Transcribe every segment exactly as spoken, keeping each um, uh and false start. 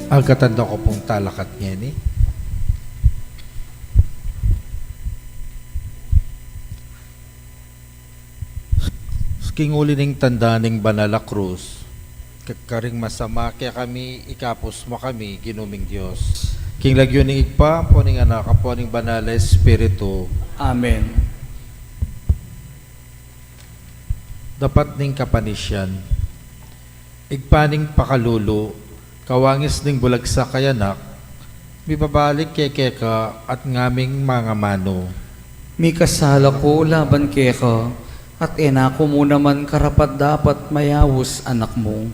Agkatan da ku pung talakad ngeni. King uli ning tanda ning banal a krus, ka-, karing masama kekami, ikapus mu kami, Ginu ming Dios. King lagyu ning Ibpa, ampo ning Anak, ampo ning Banal a Espiritu. Amen. Dapat ning kapanisian. Ibpa ning pakalulu, kawangis ning bulagsak a Anak, mibabalik ke keka at ngaming mangamanu. Mikasala ku laban keka, at e na ku mu naman karapat-dapat mayaus anak mu.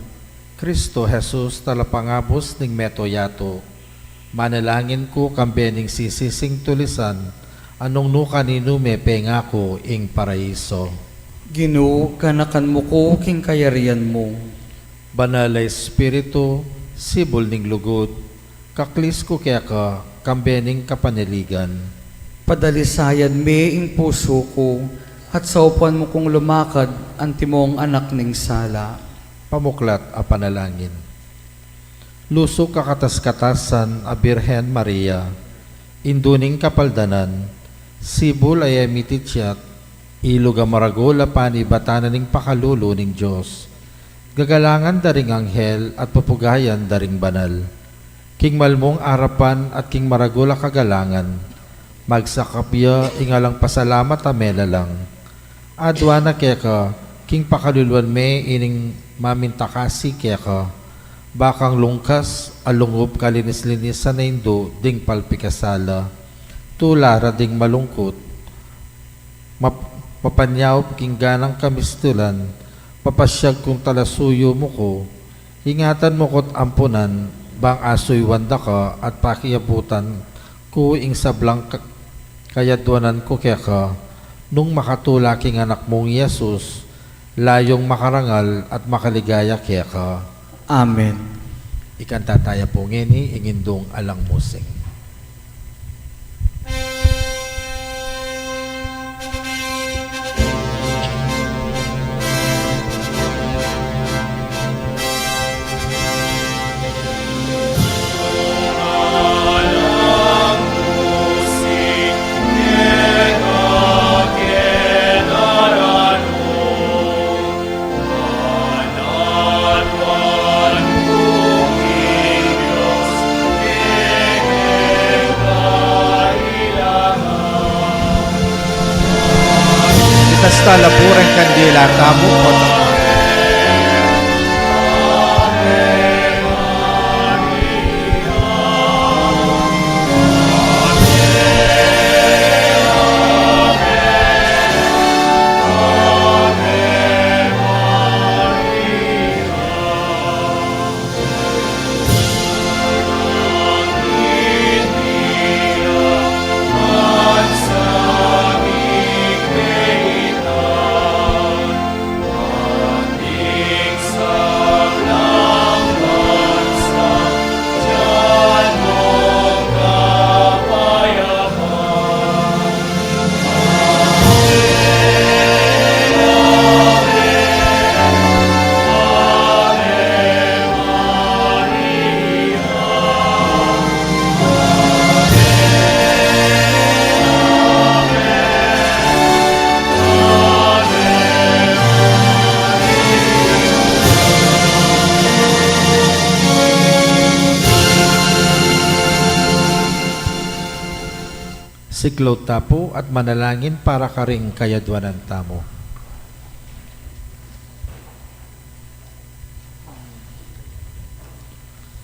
Kristo Jesus, talapangabus ning meto yatu, manalangin ku kambe ning sisising tulisan, a nung nu kaninu me pengaku ing paraiso. Ginu, ganakan mu ku king kayarian mu. Banal a Espiritu, sibul ning lugud, kaklis ku keka kambe ning kapanaligan. Padalisayan me ing pusu ku, at saupan mu kung lumakad antimong anak ning sala. Pamuklat a panalangin. Lusuk a katas-katasan a Birhen Maria, Indu ning kapaldanan, sibul a e mititiat, ilug a maragul a panibatan na ning pakalulu ning Dios. Gagalangan da ring anghel at pupugayan da ring banal. King mal mung arapan at king maragul a kagalangan, magsakap ya ing alang pasalamat a melalang. Aduan na keka, king pakaluluan me ining mamintakasi keka, ba kang lungkas a lungup kalinis-linisan a Indu ding palpikasala, tula ra ding malungkut, map-, mapanyaup king ganang kamistulan, papasyag kung talasuyu mu ku, ingatan mu ku't ampunan, bang asuyuan da ka at pakiabutan ku ing sablang ka-, kayaduanan ku keka, nung makatula king Anak mung i Jesus, layung makarangal at makaligaya keka. Amen. Ikanta taya pu ngeni ing Indung Alang Musing. Itas tala pu ring kandila tamu, o. Siklaud ta pu at manalangin para karing kayaduanan tamu.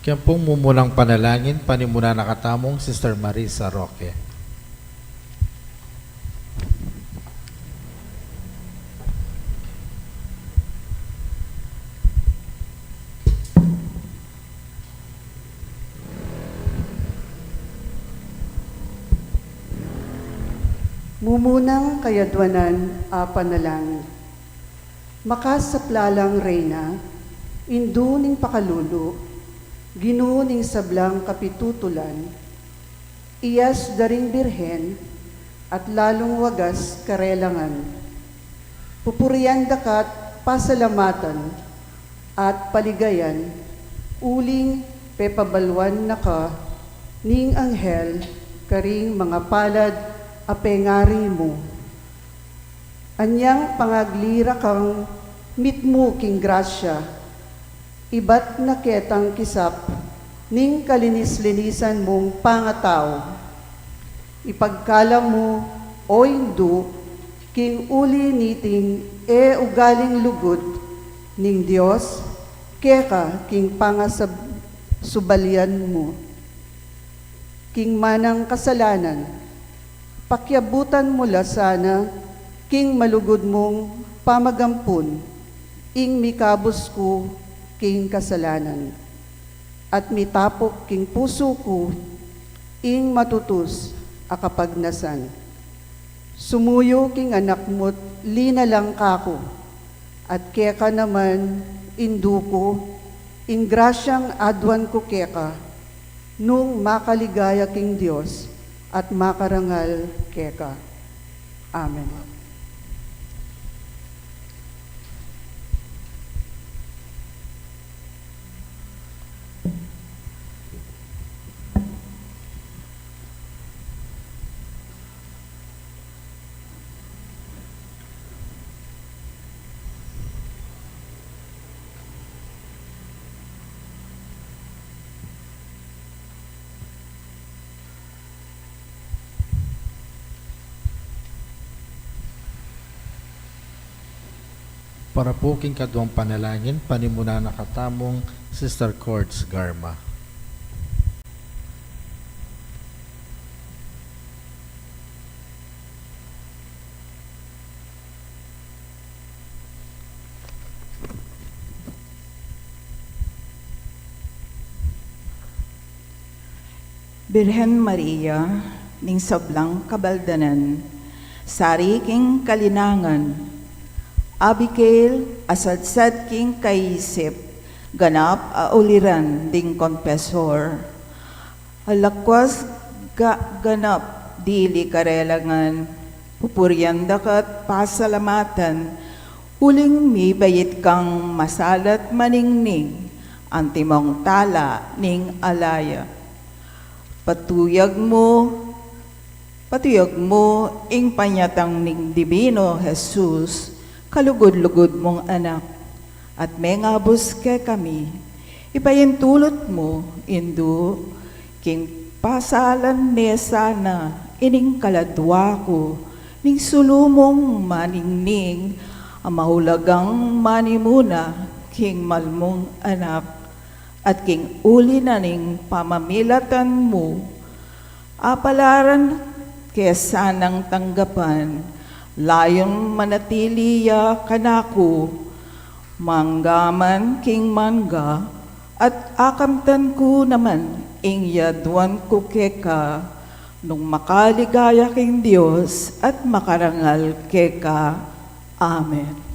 Kaya pung mumunang panalangin, panimunan na katamung Sister Marisa Roque. Mumunang kayaduanan a panalangin. Makasaplalang Reyna, Indu ning pakalulu, Ginu ning sablang kapitutulan, Iyas da ring Birhen, at lalung wagas karelangan. Pupurian da ka't pasalamatan at paligayan, uling Pepabaluan na ka ning anghel karing mangapalad a pengari mu. Anyang pangaglira kang mitmu king grasya, ibat na ketang kisap ning kalinis-linisan mung pangatau. Ipagkalam mu, O Indu, king uli niting e ugaling lugud ning Dios keka king pangasab-, subalian mu king manang kasalanan, pakiabutan mu la sana king malugud mung pamagampun ing mikabus ku king kasalanan, at mitapuk king pusu ku ing matutus a kapagnasan. Sumuyu king anak mu't linalang kaku, at keka naman, Indu ku, ing grasyang aduan ku keka, nung makaligaya king Dios at makarangal keka. Amen. Para pu king kaduang panalangin, panimunan na katamung Sister Cords Garma. Birhen Maria ning sablang kabaldanan, sari king kalinangan, Abigail a sadsad king kaisip, ganap a uliran ding Confessor. Alakwas ga-, ganap dili karelangan, pupurian daka't pasalamatan, uling mibait kang masalat maningning, antimong tala ning alaya. Patuyag mu, patuyag mu ing panyatang ning Dibino Jesus, kalugud-lugud mung Anak, at mengabus kekami. Ipaintulut mu, Indu, king pasalan ne sana ining kaladua ku, ning sulu mung maningning, a maulagang manimuna king mal mung Anak, at king uli na ning pamamilatan mu, apalaran ke sanang tanggapan, layun manatili ya kanaku, mangga man king mangga, at akamtan ku naman ing yaduan ku keka, nung makaligaya king Dios at makarangal keka. Amen.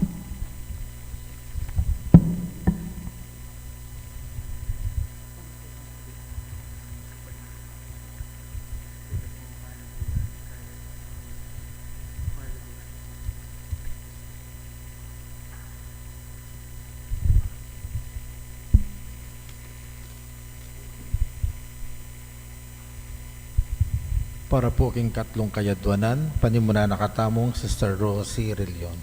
Para pu king katlung kayaduanan, panimunan na katamung Sister Rosie Rillion.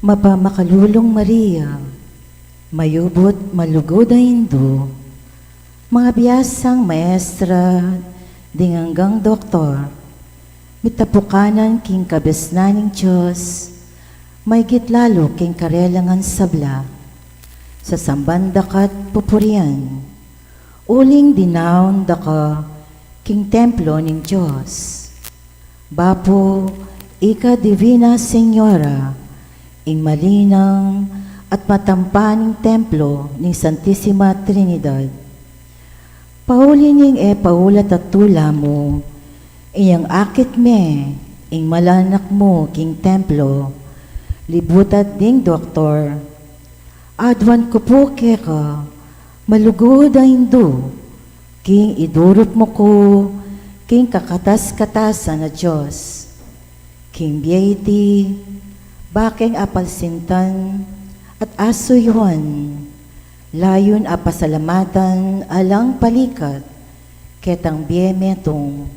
Mapamakalulung Maria, mayubu't malugud a Indu, mangabiasang maestra ding anggang doktor, mitapukanan king kabisnan ning Dios, maygit lalu king karelangan sabla. Sasamban daka't pupurian, uling dinaun daka king templo ning Dios. Bapu, ika Divina Señora, ing malinang at matampan ning templo ning Santisima Trinidad. Pauli ning e paulat a tula mu, inyang akit me ing mal a anak mu king templo, libutat ding doktor, Aduan ku pu keka, malugud a Indu, king idurup mu ku king kakatas-katasan a Dios. King bie iti, bakeng apalsintan at asuyuan, layun apasalamatan alang palikat, ketang bie metung.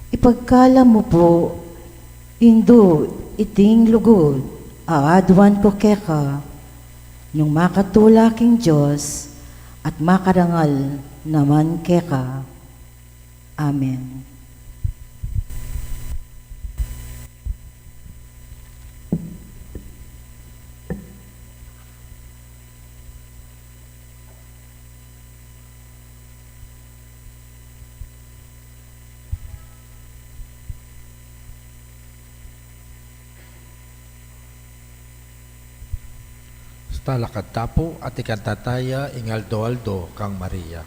Ipagkalam mu pu, Indu, iting lugud a aduan ku keka, nung makatula king Dios at makarangal naman keka. Amen. Talakad ta pu at ikanta taya ing Aldo-aldo kang Maria.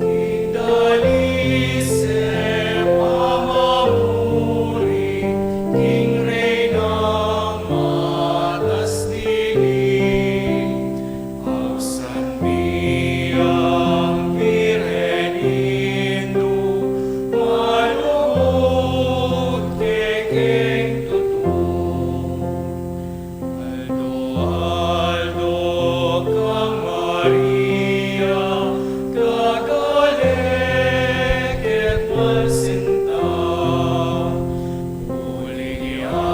King dalis e pamamuri, king Reynang matas dili, ausan mi ing Birhen Indu, malugud kekeng tutu. Aldo-aldo kang Maria, gagale keng malsinta, uling ya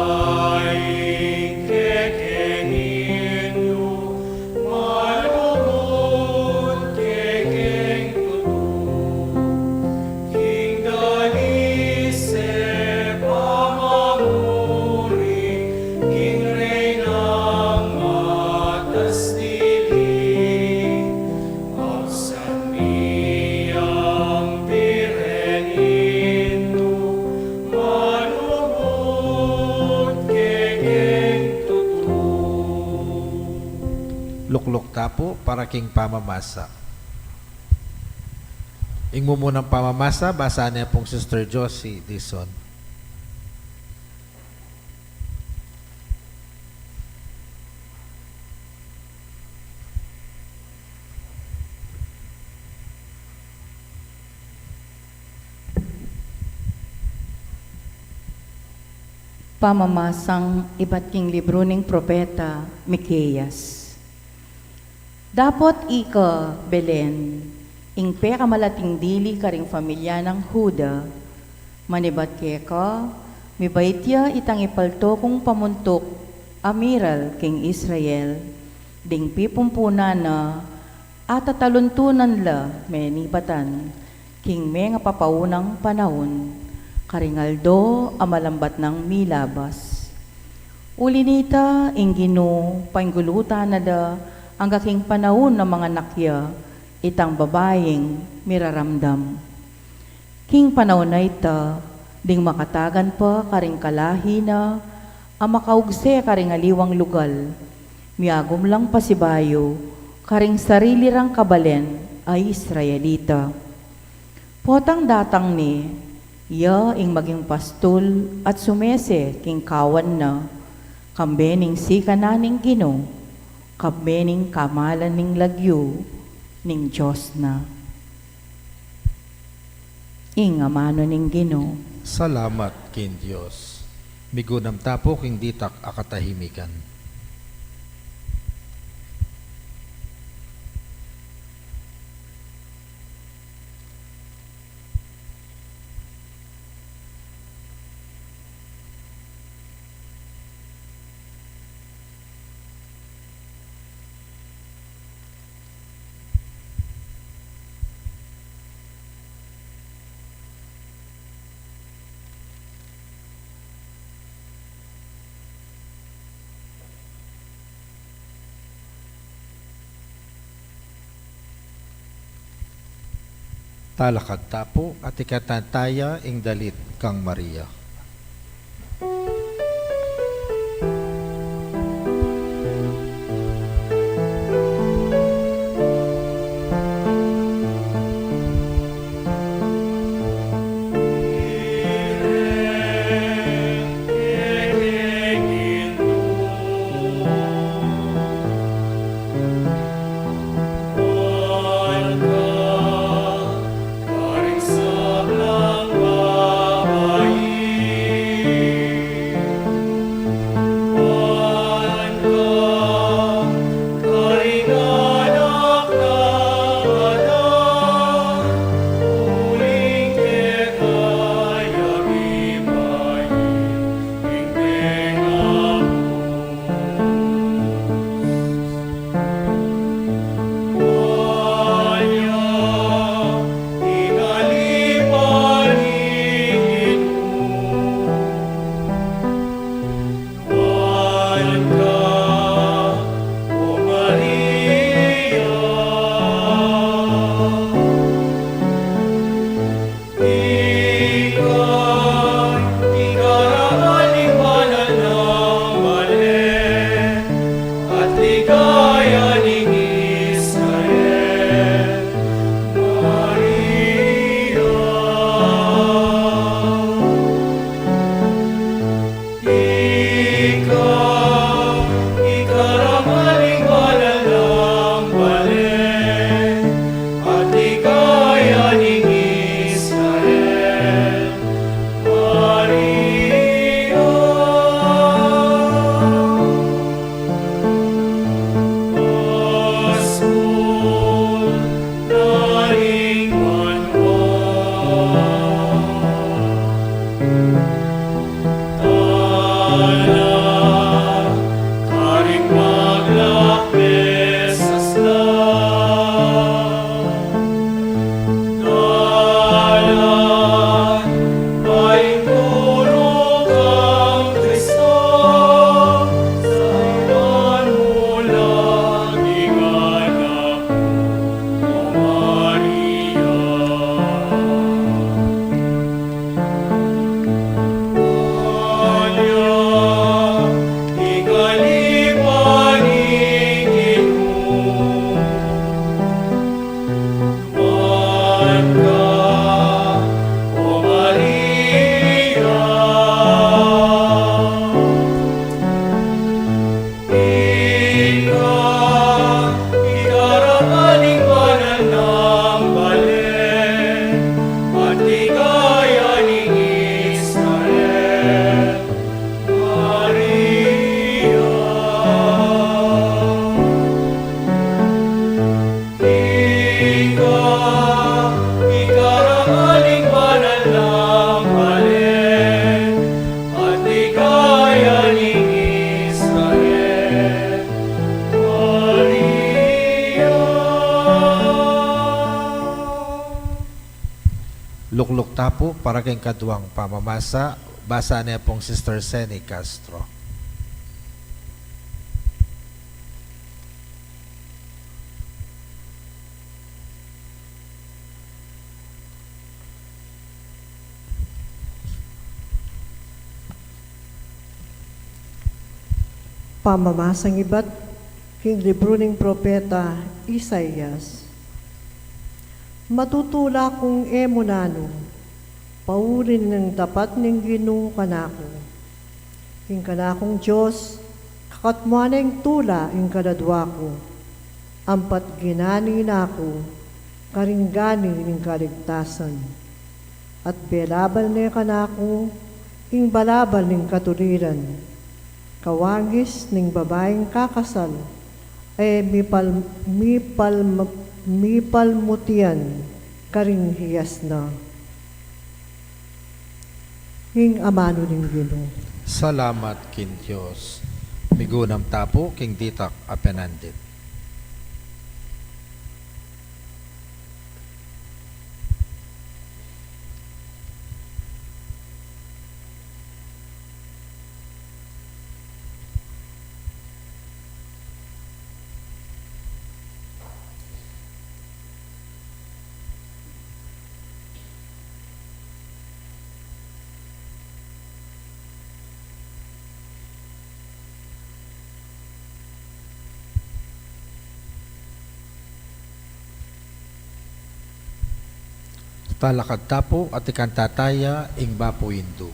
ing kekeng Indu, malugud kekeng tutu. King dalis e pamamuri, king Reynang matas dili, ausan mi ing Birhen Indu, malugud kekeng tutu. Lukluk ta pu para king pamamasa. Ing mumunang pamamasa, basahan ne pung Sister Josie Dizon. Pamamasang ibat king libru ning propeta Miqueas. Dapot ika, Belen, ing pekamalating dili karing familya nang Juda, manibat keka, mibait ya itang ipalto kung pamuntuk a miral king Israel, ding pipumpunan na atataluntunan la menibatan king mengapapaunang panaun, karing aldo a malambat nang milabas. Uli nita, ing Ginu paingulutan na da angga king panaun a manganak ya itang babaing miraramdam. King panaun a ita, ding makatagan pa karing kalahi na a makaugse karing aliwang lugal, miagum lang pasibayu karing sarili rang kabalen a Israelita. Potang datang ne, iya ing maging pastul at sumese king kawan na, kambe ning sikanan ning Ginu, kambe ning kamalan ning lagyu ning Dios na. Ing amanu ning Ginu. Salamat king Dios. Migunam ta pu king ditak a katahimikan. Talakad ta pu at ikatan taya ing dalit kang Maria. Ika, ika rangaling banal nang balen, at ligaya ning Israel, Maria. Ika, ika rangaling banal nang balen, at ligaya ning Israel, Maria. Paskul na ning banua. Tana, karing maglakbe sasla. Dalan, painturu kang Kristo, sa iman mu la ing anak mu, O Maria. Anya, ikalipa ning Ginu, man ka, O Maria. Ika, ika rangaling banal nang balen, at ligaya ning Israel, Maria. Ika, ika rangaling banal nang balen, at ligaya ning Israel, Maria. Lukluk ta pu para king kaduang pamamasa, basa ne pung Sister Seni Castro. Pamamasang ibat king libru ning propeta Isaias. Matutula kung e mu nanu, pauli ning tapat ning Ginu kanaku. Ing kanakung Dios, kakatmuan neng tula ing kaladua ku, ampat ginani na ku karing gani ning kaligtasan. At belabal ne kanaku ing balabal ning katuliran, kawangis ning babaing kakasal, e mipal-, mipal-, mipalmutian karing hias na. Ing amanu ning Ginu. Salamat king Dios. Migunam ta pu king ditak a penandit. Talakad ta pu at ikanta taya ing Bapu Indu.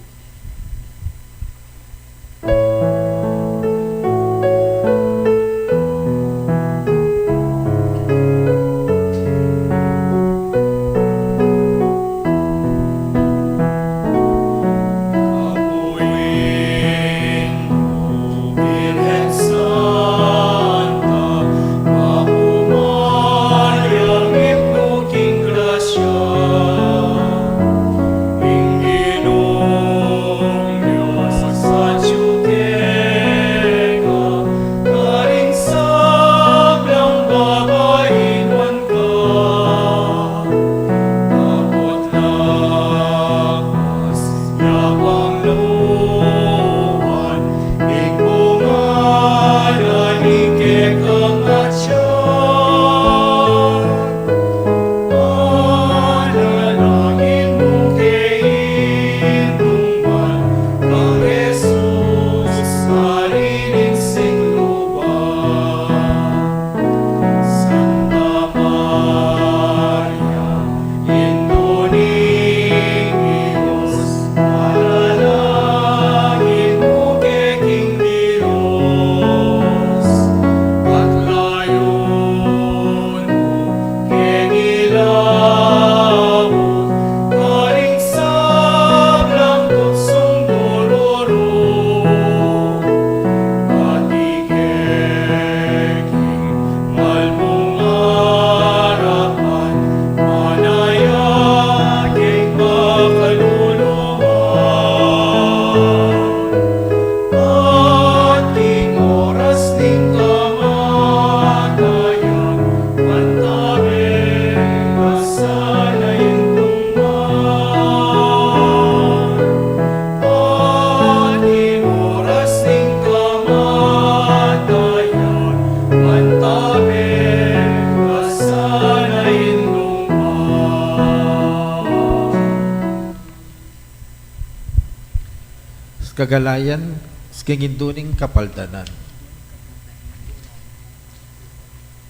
Kagalayan, king indu ning kapaldanan.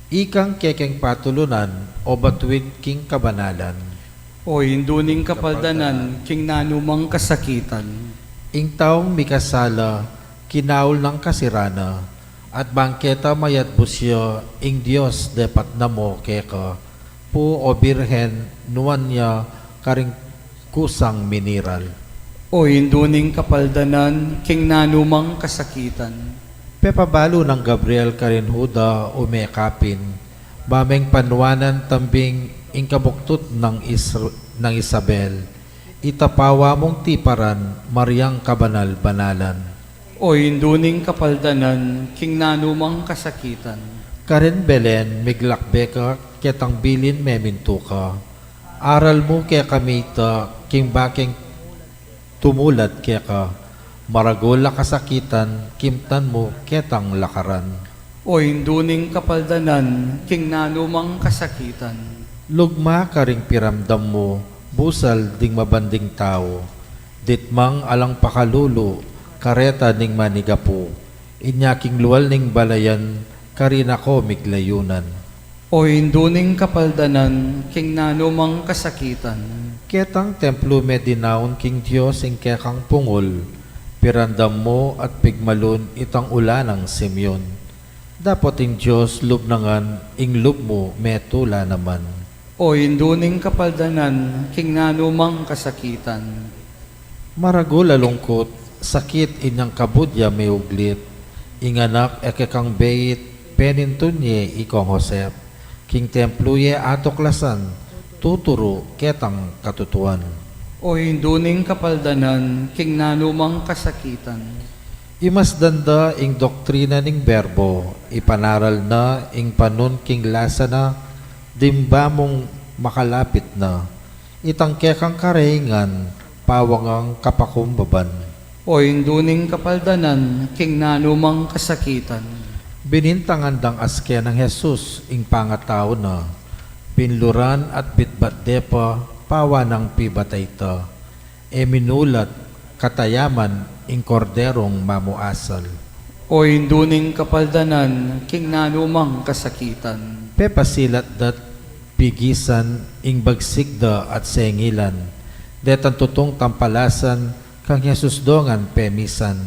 Ikang kekeng patulunan, o batuin king kabanalan. O indu ning kapaldanan, king nanumang kasakitan. Ing taung mikasala, kinaul nang kasirana, at bang keta mayatbus ya, ing Dios depat na mo keka, pu o Birhen, nuan ya karing kusang miniral. O indu ning kapaldanan, king nanumang kasakitan. Pepabalu nang Gabriel karin Juda o mekapin, ba meng panuanan tambing ing kabuktut nang Isr-, nang Isabel, ita pawa mung tiparan, Mariang kabanal-banalan. O indu ning kapaldanan, king nanumang kasakitan. Karin Belen, miglakbe ka, ketang bilin memintu ka. Aral mu kekami ita, king bakeng tumulad keka, maragul a kasakitan, kimtan mu ketang lakaran. O indu ning kapaldanan, king nanumang kasakitan. Lugma karing piramdam mu, busal ding mabanding tau. Ditmang alang pakalulu, kareta ning manigapu. Inya king lual ning balayan, karina ko miglayunan. O indu ning kapaldanan, king nanumang kasakitan. Ketang templu me dinaun king Dios ing kekang pungul, piramdam mu at pigmalun itang ula nang Simeon. Dapot ing Dios lub na ngan, ing lub mu metula naman. O indu ning kapaldanan, king nanumang kasakitan. Maragul a lungkut, sakit inyang kabud ya meuglit, ing anak e kekang beit, penintun ye i Kong Josep, king templu ye atuklasan, tuturu ketang katutuan. O indu ning kapaldanan, king nanumang kasakitan. Imasdan da ing doktrina ning Berbo, ipanaral na ing panun king lasa na, dimba mung makalapit na, itang kekang karaingan, pawangang kapakumbaban. O indu ning kapaldanan, king nanumang kasakitan. Binintangan dang aske nang Jesus, ing pangatau na, pinluran at bitbat de pa, pawa nang pibatay ta. E minulat, katayaman, ing korderung mamuasal. O indu ning kapaldanan, king nanumang kasakitan. Pepasilat dat Bigisan ing bagsik da at sengilan, detang tutung tampalasan, kang Jesus dongan pemisan.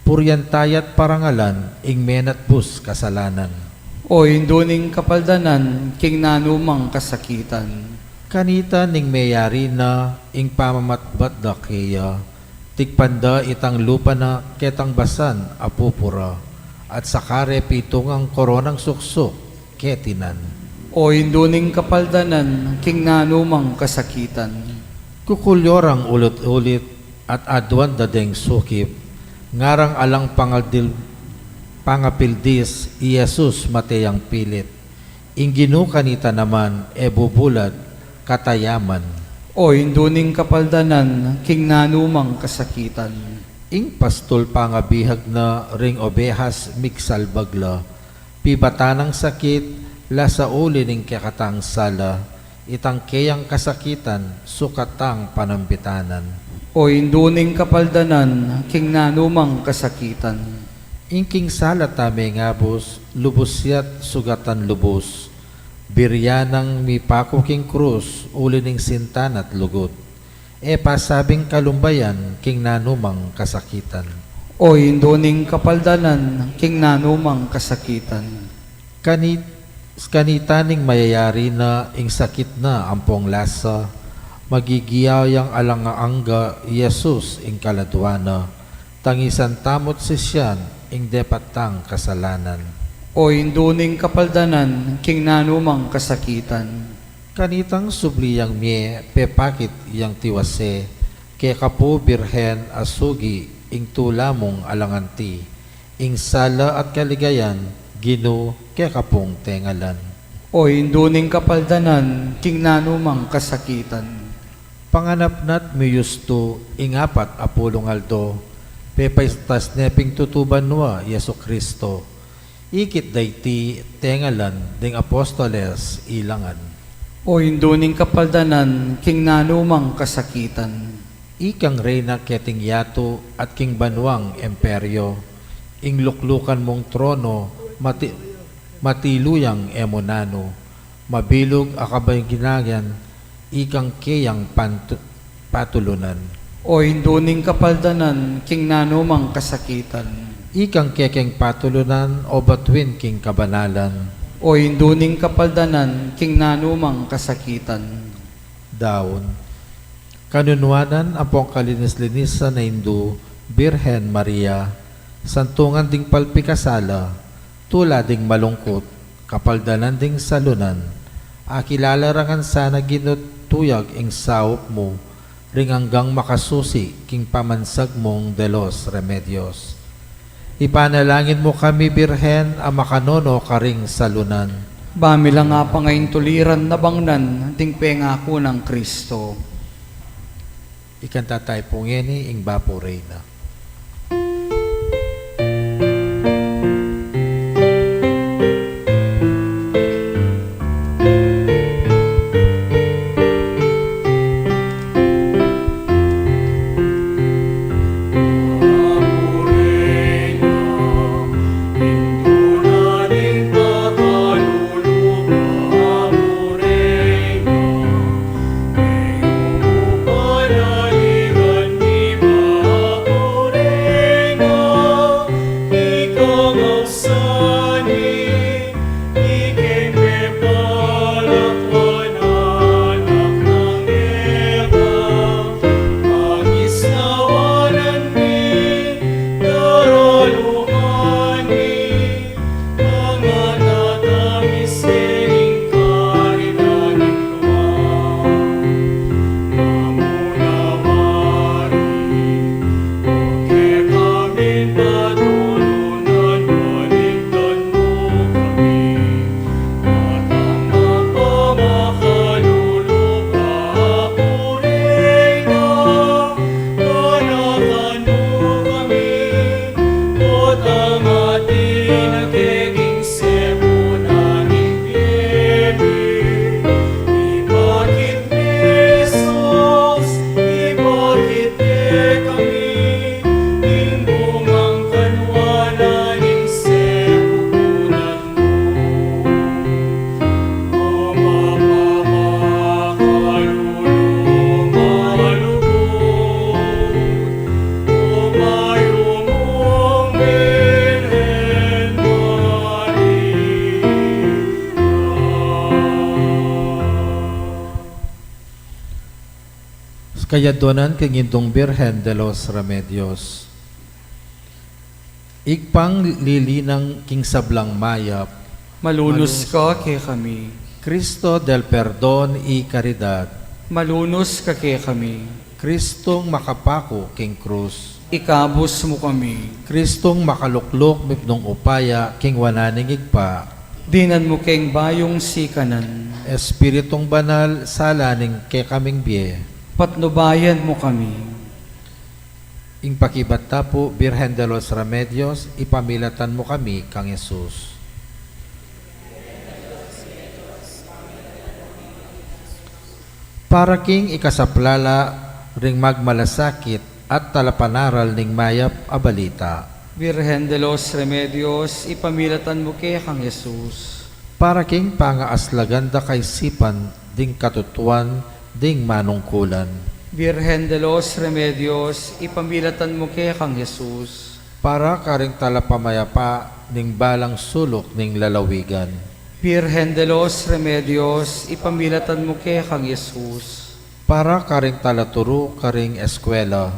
Purian taya't parangalan ing menatbus kasalanan. O Indu ning kapaldanan, king nanumang kasakitan. Kanita ning meyari na ing pamamatbat da keya, tikpan da itang lupa na ketang basan a pupura, at saka re pitungang koronang suksuk ketinan. O Indu ning kapaldanan, king nanumang kasakitan. Kukulyo rang ulit-ulit at aduan da deng sukip, ngarang alang pangadil-, pangapildis i Jesus mate yang pilit. Ing Ginu kanita naman e bubulad katayaman. O Indu ning kapaldanan, king nanumang kasakitan. Ing pastul pangabihag na ring obehas migsalbag la, pibatan nang sakit la sauli ning kekatang sala, itang keyang kasakitan sukat tang panambitanan. O Indu ning kapaldanan, king nanumang kasakitan. Ing king sala ta mengabus, lubus ya't sugatan lubus. Biryan nang mipaku king krus, uli ning sinta na't lugud. E pasabing kalumbayan king nanumang kasakitan. O Indu ning kapaldanan, king nanumang kasakitan. Kanit-, kanita ning mayayari na ing sakit na ampong lasa, magigiya yang alang angga i Jesus ing kaladwa na, tangisan tamu't sisian ing depat tang kasalanan. O Indu ning kapaldanan, king nanumang kasakitan. Kanitang subli yang mie pepakit yang tiwase, keka pu Birhen a sugi ing tula mung alang anti, ing sala at kaligayan, Ginu, keka pung tengalan. O Indu ning kapaldanan, king nanumang kasakitan. Panganap na't miyustu ing apat a pulung aldo, pepaistas ne ping tutu banua i Jesucristo. Ikit da iti tengalan ding apostoles ilangan. O Indu ning kapaldanan, king nanumang kasakitan. Ikang reyna keting yatu at king banuang emperyo, ing luklukan mung trono mati-, matilu yang e mu nanu, mabilug a kabaginayan, ikang keyang pantu-, patulunan. O Indu ning kapaldanan, king nanumang kasakitan. Ikang kekeng patulunan, o batuin king kabanalan. O Indu ning kapaldanan, king nanumang kasakitan. Daun. Kanunuanan ampong kalinis-linisan a Indu, Birhen Maria, santungan ding palpikasala, tula ding malungkut, kapaldanan ding salunan, akilala ra ngan sana Ginu't tuyag ing saup mu, ring anggang makasusi king pamansag mung de los Remedios. Ipanalangin mu kami, Birhen, a makanono karing salunan. Ba mi lang apangaintuliran na bangnan ding pengaku nang Kristo. Ikanta tayu pu ngeni ing Bapu Reyna. Kayadwanan king Indung Birhen de los Remedios. Ibpang lilinang king sablang mayap, malunus ka kekami. Cristo del Perdon y Caridad, malunus ka kekami. Cristong makapaku king krus, ikabus mu kami. Cristong makalukluk mipnung upaya king wanan ning Ibpa, dinan mu keng bayung sikanan. Espiritung Banal, salaning kekaming bie, patnubayan mu kami. Ing pakibat ta pu, Birhen de los Remedios, ipamilatan mu kami kang Jesus. Para king ikasaplala ring magmalasakit at talapanaral ning mayap a balita, Birhen de los Remedios, ipamilatan mu ke kang Jesus. Para king pangaaslagan da kaisipan ding katutuan ding manungkulan, Birhen de los Remedios, ipamilatan mu ke kang Jesus. Para karing talapamayapa ning balang suluk ning lalawigan, Birhen de los Remedios, ipamilatan mu ke kang Jesus. Para karing talaturu karing eskwela,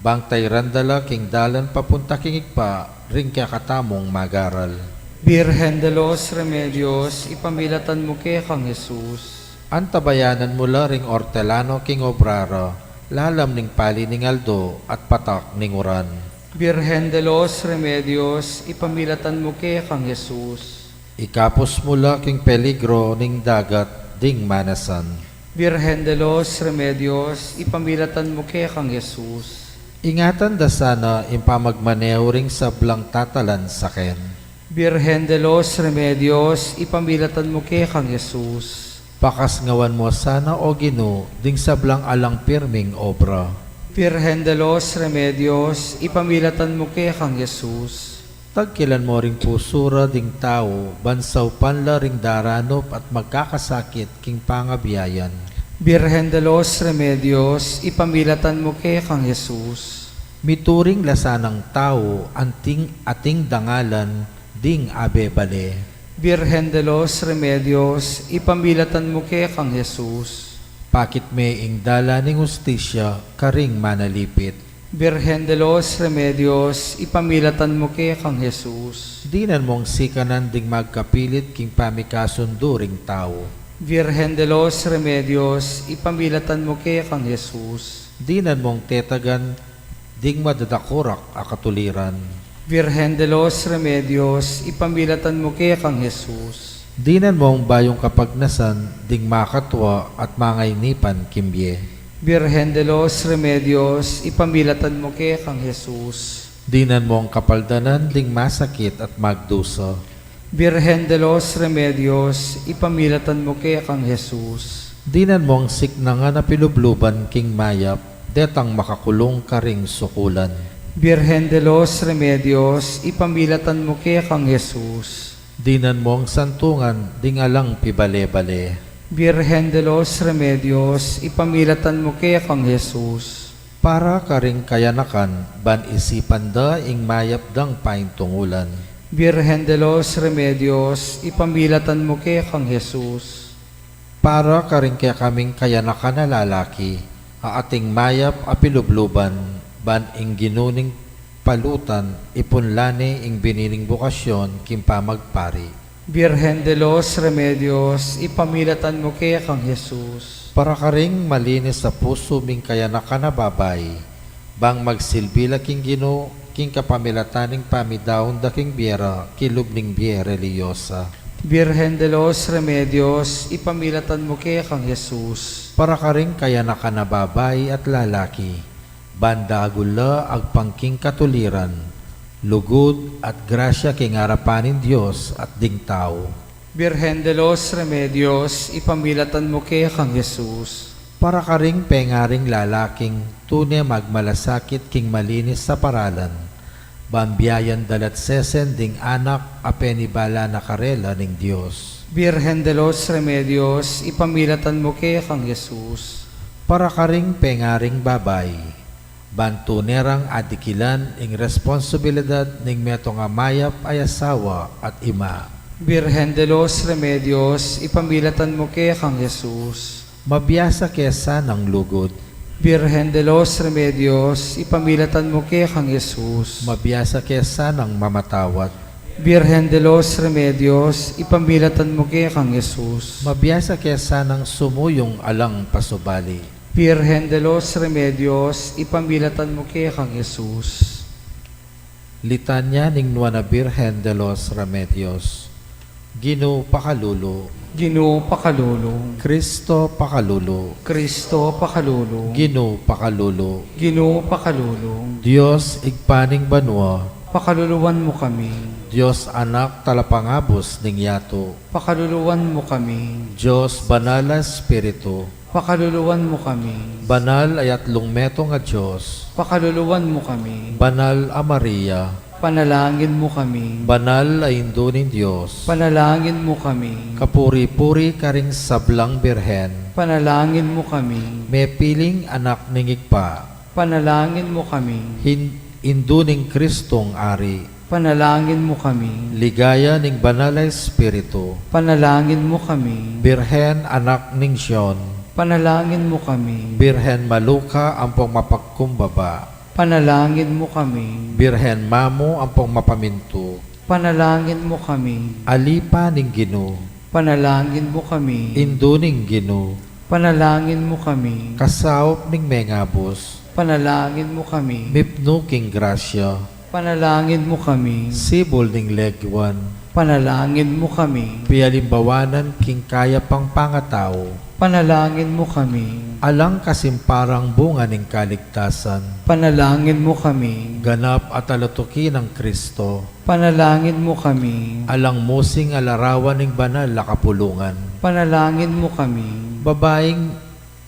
bang tairan da la king dalan papunta king Ibpa ring kekatamung magaral, Birhen de los Remedios, ipamilatan mu ke kang Jesus. Antabayanan mu la ring ortelano king obra ra, lalam ning pali ning aldo at patak ning uran, Birhen de los Remedios, ipamilatan mu ke kang Jesus. Ikapus mu la king peligro ning dagat ding manasan, Birhen de los Remedios, ipamilatan mu ke kang Jesus. Ingatan da sana ing pamagmaneho ring sablang tatalan saken, Birhen de los Remedios, ipamilatan mu ke kang Jesus. Pakasngawan mu sana, O Ginu, ding sablang alang pirming obra, Birhen de los Remedios, ipamilatan mu ke kang Jesus. Tagkilan mu ring pusu ra ding tau, ban saupan la ring daranup at magkakasakit king pangabiayan, Birhen de los Remedios, ipamilatan mu ke kang Jesus. Mituring la sanang tau anting ating dangalan ding abebale, Birhen de los Remedios, ipamilatan mu ke kang Jesus. Pakit me ing dalan ning hustisya karing manalipit, Birhen de los Remedios, ipamilatan mu ke kang Jesus. Dinan mung sikanan ding magkapilit king pamikasundu ring tau, Birhen de los Remedios, ipamilatan mu ke kang Jesus. Dinan mung tetagan ding madadakurak a katuliran, Birhen de los Remedios, ipamilatan mu ke kang Jesus. Dinan mung bayung kapagnasan ding makatua at mangainipan king bie, Birhen de los Remedios, ipamilatan mu ke kang Jesus. Dinan mung kapaldanan ding masakit at magdusa, Birhen de los Remedios, ipamilatan mu ke kang Jesus. Dinan mung siknangan a pilubluban king mayap, detang makakulung karing sukulan, Birhen de los Remedios, ipamilatan mu ke kang Jesus. Dinan mung santungan ding alang pibale-bale, Birhen de los Remedios, ipamilatan mu ke kang Jesus. Para karing kayanakan, ban isipan da ing mayap dang paintungulan, Birhen de los Remedios, ipamilatan mu ke kang Jesus. Para karing kekaming kayanakan a lalaki, a ating mayap a pilubluban, ban ing Ginu ning palutan, ipunlan ne ing binining bukasyon king pamagpari, Birhen de los Remedios, ipamilatan mu ke kang Jesus. Para karing malinis a pusu ming kayanakan a babai, bang magsilbi la king Ginu, king kapamilatan ning pamidaun da king bie ra, king lub ning bie relihiyosa, Birhen de los Remedios, ipamilatan mu ke kang Jesus. Para karing kayanakan a babai at lalaki, ban dagul la agpang king katuliran, lugud at grasya king arapan ning Dios at ding tau, Birhen de los Remedios, ipamilatan mu ke kang Jesus. Para karing pengaring lalaking tune magmalasakit king malinis a paralan, ban biayan da la't sesen ding anak a penibala na karela ning Dios, Birhen de los Remedios, ipamilatan mu ke kang Jesus. Para karing pengaring babai, ban tune rang adikilan ing responsibilidad ning metung a mayap a asawa at ima, Birhen de los Remedios, ipamilatan mu ke kang Jesus. Mabiasa ke sanang lugud, Birhen de los Remedios, ipamilatan mu ke kang Jesus. Mabiasa ke sanang mamatawad. Birhen de los Remedios, ipamilatan mu ke kang Jesus. Mabiasa ke sanang sumuyung alang pasubali. Birhen de los Remedios, ipamilatan mu ke kang Jesus. Litanya ning Nuan a Birhen de los Remedios. Ginu, pakalulu. Ginu, pakalulu. Kristo, pakalulu. Kristo, pakalulu. Ginu, pakalulu. Ginu, pakalulu. Dios, Ibpa ning banua. Pakaluluan mu kami. Dios Anak, Talapangabus ning yatu. Pakaluluan mu kami. Dios Banal a Espiritu. Pakaluluan mu kami. Banal a Atlung Metung a Dios. Pakaluluan mu kami. Banal a Maria. Panalangin mu kami. Banal a Indu ning Dios. Panalangin mu kami. Kapuri-puri karing sablang birhen. Panalangin mu kami. Mepiling anak ning Ibpa. Panalangin mu kami. Hin-, Indu ning Kristong Ari. Panalangin mu kami. Ligaya ning Banal a Espiritu. Panalangin mu kami. Birhen anak ning Sion. Panalangin mu kami. Birhen maluka ampong mapagkumbaba. Panalangin mu kami. Birhen mamu ampong mapamintu. Panalangin mu kami. Alipa ning Ginu. Panalangin mu kami. Indu ning Ginu. Panalangin mu kami. Kasaup ning mengabus. Panalangin mu kami. Mipnu king grasya. Panalangin mu kami. Sibul ning leguan. Panalangin mu kami. Pialimbawanan king kayapang pangatau. Panalangin mu kami. Alang kasimparang bunga ning kaligtasan. Panalangin mu kami. Ganap a talutuki nang Kristo. Panalangin mu kami. Alang musing a larawan ning banal a kapulungan. Panalangin mu kami. Babaing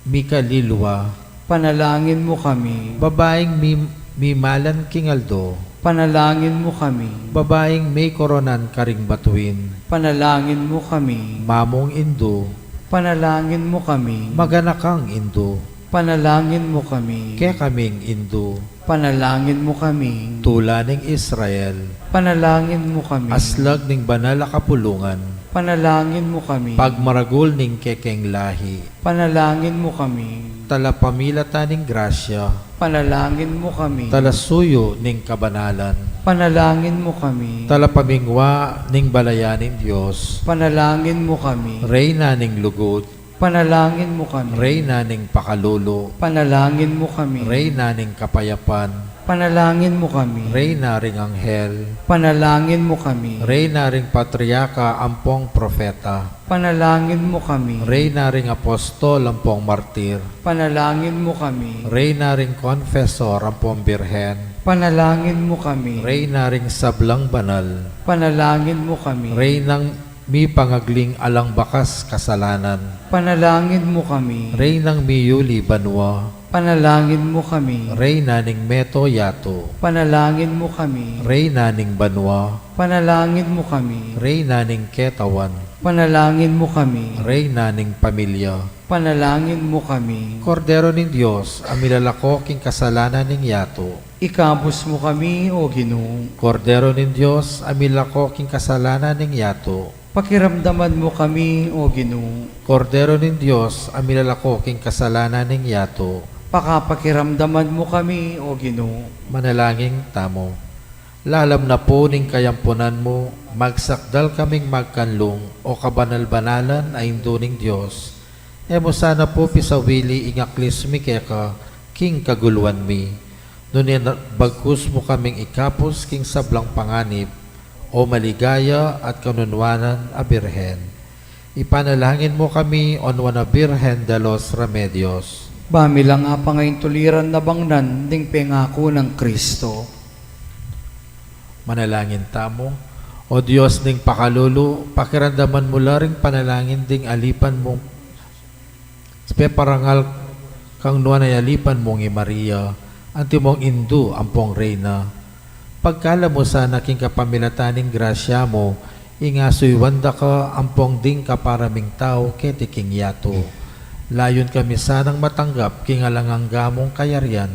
mikalilwa. Panalangin mu kami. Babaing mi-, mimalan king aldo. Panalangin mu kami. Babaing mikoronan karing batuin. Panalangin mu kami. Mamung Indu. Panalangin mu kami. Maganakang Indu. Panalangin mu kami. Kekaming Indu. Panalangin mu kami. Tula ning Israel. Panalangin mu kami. Aslag ning banal a kapulungan. Panalangin mu kami. Pagmaragul ning kekeng lahi. Panalangin mu kami. Talapamilatan ning grasya. Panalangin mu kami. Talasuyu ning kabanalan. Panalangin mu kami. Talapamingwa ning balayan ning Dios. Panalangin mu kami. Reyna ning lugud. Panalangin mu kami. Reyna ning pakalulu. Panalangin mu kami. Reyna ning kapayapan. Panalangin mu kami. Reyna ring anghel. Panalangin mu kami. Reyna ring patriarka ampong propeta. Panalangin mu kami. Reyna ring apostol ampong martir. Panalangin mu kami. Reyna ring konfesor ampong birhen. Panalangin mu kami. Reyna ring sablang banal. Panalangin mu kami. Reynang mipangagling alang bakas kasalanan. Panalangin mu kami. Reynang miyuli banua. Panalangin mu kami. Reyna ning meto yatu. Panalangin mu kami. Reyna ning banua. Panalangin mu kami. Reyna ning ketawan. Panalangin mu kami. Reyna ning pamilya. Panalangin mu kami. Kordero ning Dios, a milalako king kasalanan ning yatu. Ikabus mu kami, O Ginu. Kordero ning Dios, a milalako king kasalanan ning yatu. Pakiramdaman mu kami, O Ginu. Kordero ning Dios, a milalako king kasalanan ning yatu. Pakapakiramdaman mu kami, O Ginu. Manalangin tamu. Lalam na pu ning kayampunan mu, magsakdal kaming magkanlung, O kabanal-banalan a Indu ning Dios. E mu sana pu pisawili ing aklis mi keka king kaguluan mi. Nune bagkus mu kaming ikabus king sablang panganib, O maligaya at kanunuanan a Birhen. Ipanalangin mu kami, O Nuan a Birhen de los Remedios. Ba mi lang apangaintuliran na bangnan ding pengaku nang Kristo. Manalangin tamu. O Dios ning pakalulu, pakiramdaman mu la ring panalangin ding alipan mung peparangal kang nuan a alipan mung i Maria, antimong Indu ampong Reyna. Pagkalub mu sana king kapamilatan ning grasya mu, ing asuyuan da ka ampong ding kapara ming tau keti king yatu. Layun kami sanang matanggap king alang angga mung kayarian,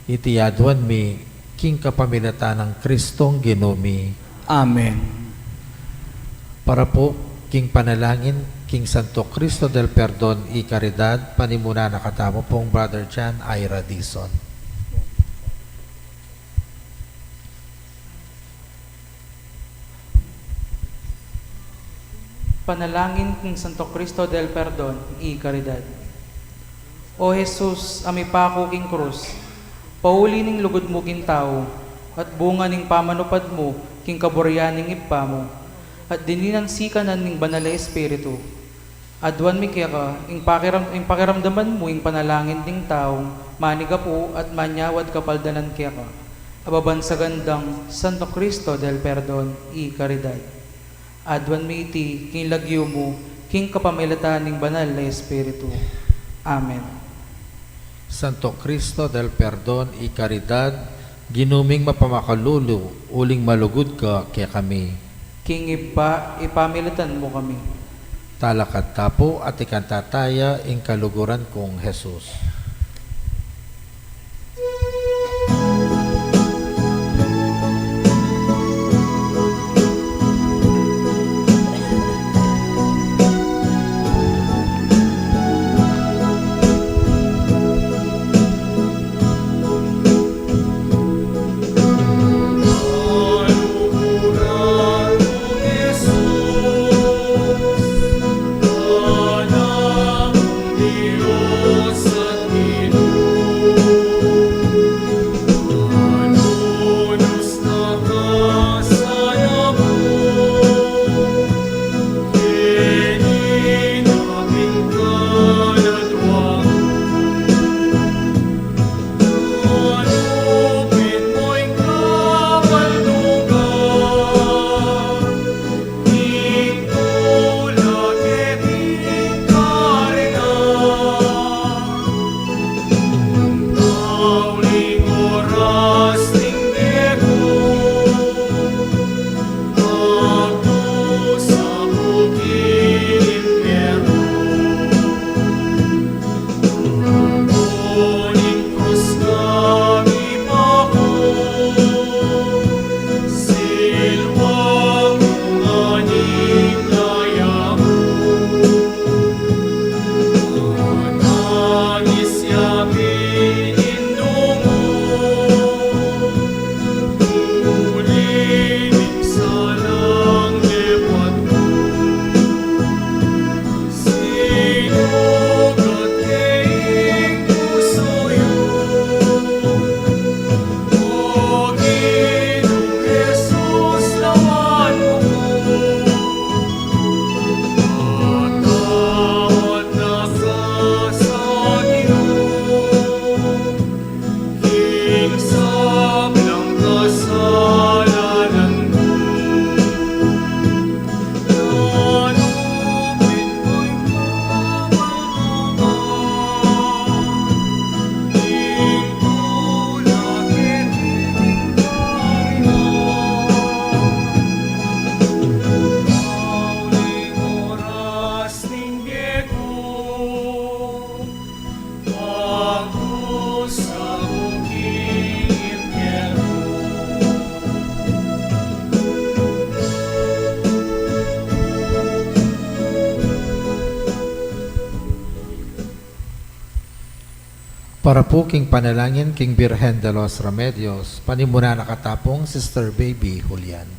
iti aduan mi king kapamilatan nang Kristong Ginu mi. Amen. Para pu king panalangin King Santo Cristo del Perdon y Caridad, panimunan na katamu pung Brother John Ira Dizon. Panalangin king Santo Cristo del Perdon y Caridad. O Jesus, a mipaku king krus, pauli ning lugud mu king tau, at bunga ning pamanupad mu king kaburian ning Ibpa mu, at dininan sikanan ning Banal a Espiritu, aduan mi keka ing pakiram-, ing pakiramdaman mu ing panalangin ding taung manigapu at manyawad kapaldanan keka, a babansagan dang Santo Cristo del Perdon y Caridad. Aduan mi iti king lagyu mu, king kapamilatan ning Banal a Espiritu. Amen. Santo Cristo del Perdon y Caridad, Ginu ming mapamakalulu, uling malugud ka kekami. King Ibpa, ipamilatan mu kami. Talakad ta pu at ikanta taya ing kaluguran kung Jesus. Para pu king panalangin king Birhen de los Remedios, panimunan na katamu pung Sister Baby Julian.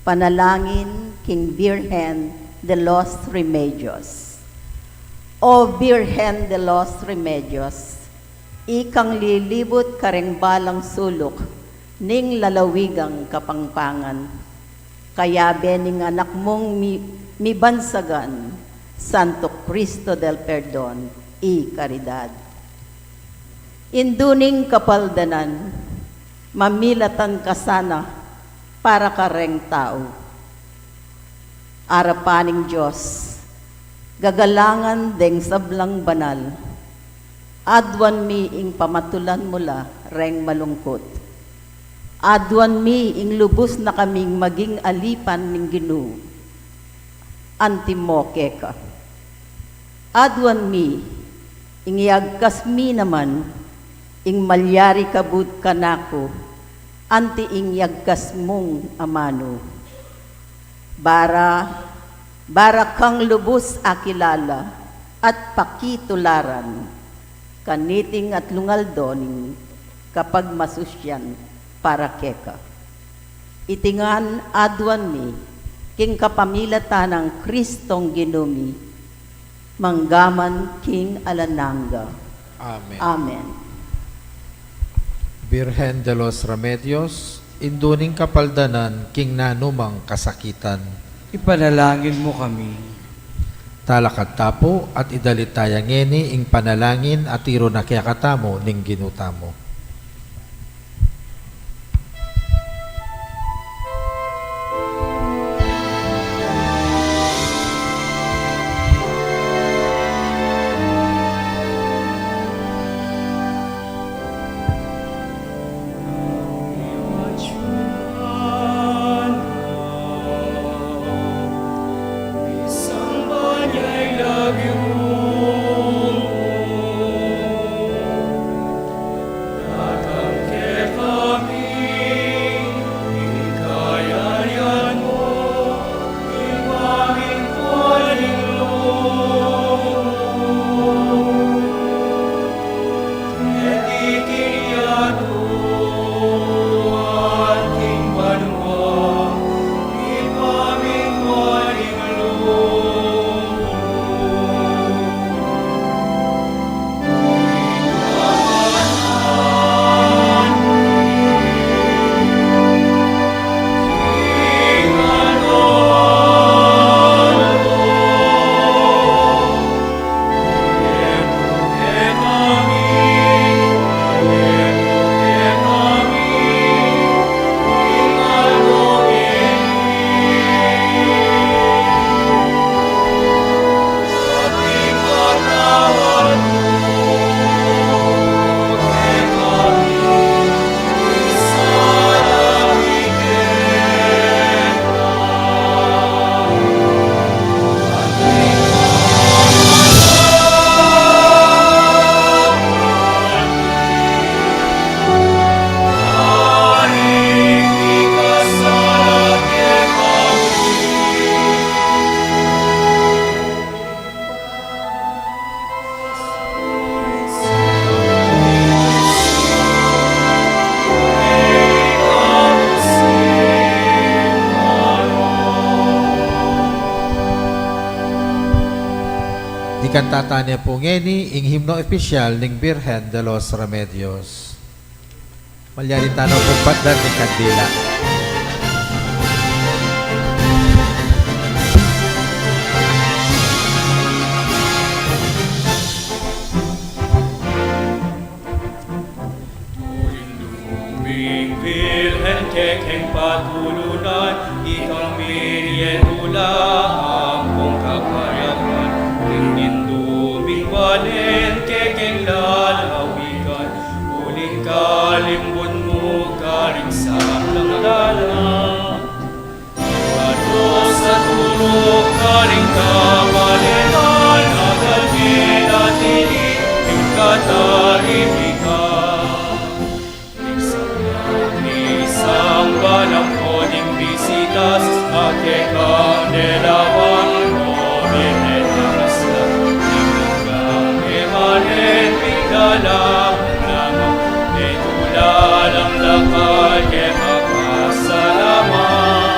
Panalangin king Birhen de los Remedios. O Birhen de los Remedios, ikang lilibut kareng balang suluk ning lalawigang Kapampangan, kayabe ning anak mung mi-, mibansagan, Santo Cristo del Perdon y Caridad. Indu ning kapaldanan, mamilatan ka sana para kareng tau. Arapan ning Dios, gagalangan deng sablang banal, aduan mi ing pamatulan mu la reng malungkut. Aduan mi ing lubus na kaming maging alipan ning Ginu, anti mo keka. Aduan mi ing iagkas mi naman ing malyari kabud kanaku, anti ing iagkas mung amanu. Bara, bara kang lubus akilala at pakitularan kaniting atlung aldo ning kapagmasusyan para keka. Iti ngan aduan mi king kapamilatan nang Kristong Ginu mi, manggaman king alang angga. Amen. Amen. Birhen de los Remedios, indu ning kapaldanan king nanumang kasakitan, ipanalangin mu kami. Talakad ta pu at idalit taya ngeni ing panalangin a tiru na kekatamu ning Ginu tamu. Ikanta tane pu ngeni ing himno opisyal ning Birhen de los Remedios. Malyari tana pung patdan ning kandila. Turing duming Birhen kekeng patulunan, ikang mie tula ampong kapayapan, ing duming banen kekeng lalawigan, uling kalimbun mu karing sablang dalan. Batos a turuk karing kabaletan, agal mi na tini ing kataripikan. Ing sablang misang balang ko ding bisitas, a kekang delawang ko binetas na, ing hanggang e manen pigala, nang e tula lang dakal keka pasalamat.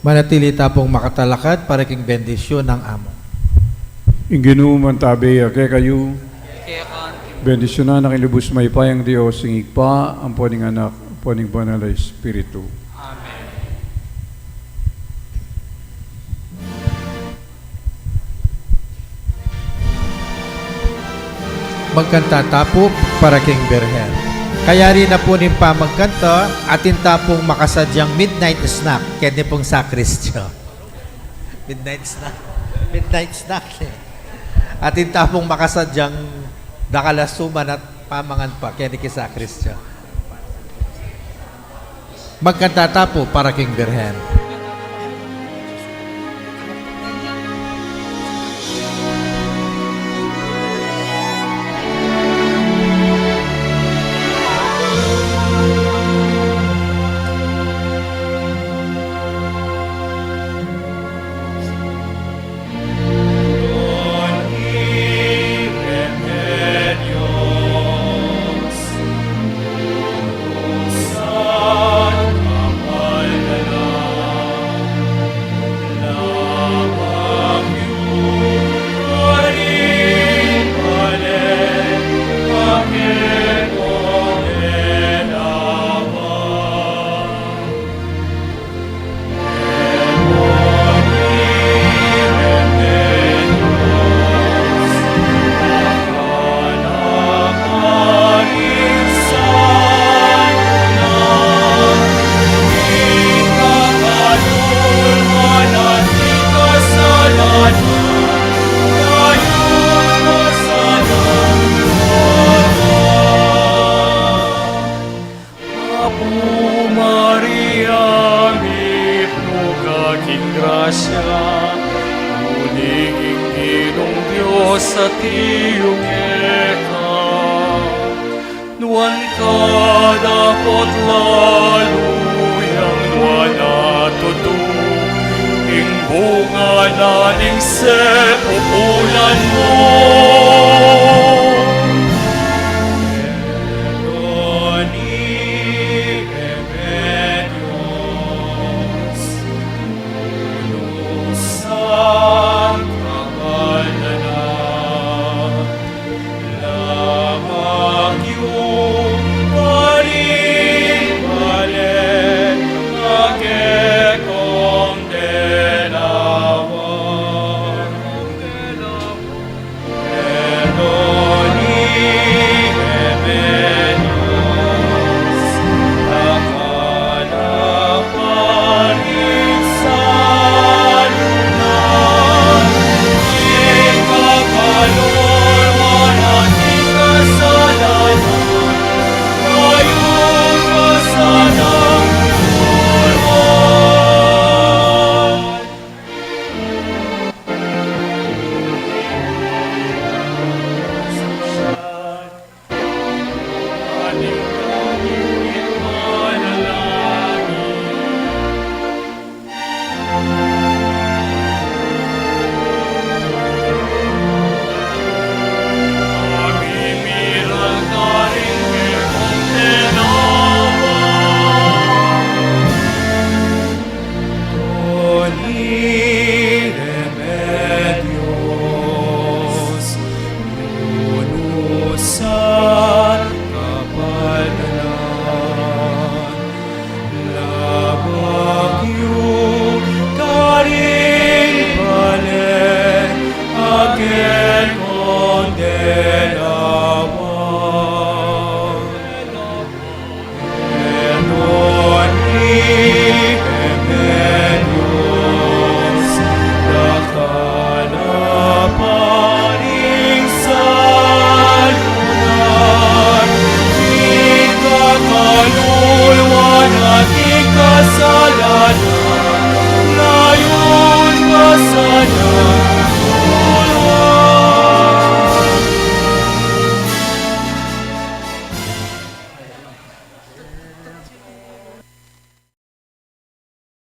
Manatili ta pung makatalakad para king bendisyun ning Amu. Ing Ginu mantabe ya kekayu. Bendisyunan na kayu ning lubus mayupayang Dios, ing Ibpa, ampo ning Anak, ampo ning Banal a Espiritu. Amen. Magkanta ta pu para king Birhen. Kayari na pu ning pamagkanta, atin ta pung makasadyang midnight snack keni pung sakristan. Midnight snack. Midnight snack, e. Atin ta pung makasadyang dakal a suman at pamangan pa keni king sakristan. Magkanta ta pu para king Birhen. Apu Maria, mipnu ka king grasya, nuan ing Ginung Dios atiu keka. Nuan ka dapot lalu yang nuan a tutu, ing bunga na ning sepupunan mu.